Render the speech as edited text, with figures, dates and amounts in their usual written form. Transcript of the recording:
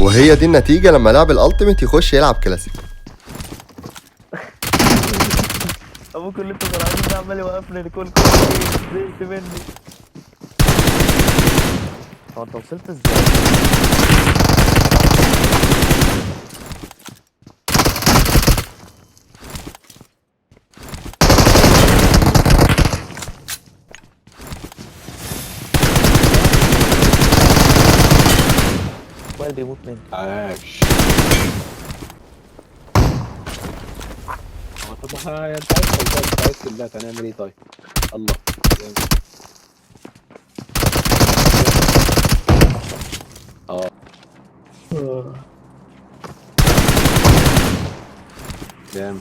وهي دي النتيجة لما لاعب ال ultimate يخش يلعب كلاسيك. ابوك اللي انتوا طالعين ده عمال يوقفني كل زهقت مني. هو انت وصلت ازاي؟ وائل بيموت مني. عاش. طب ما انت عايز خلطات، انت عايز كلات، هنعمل ايه طيب؟ الله. اه جامد.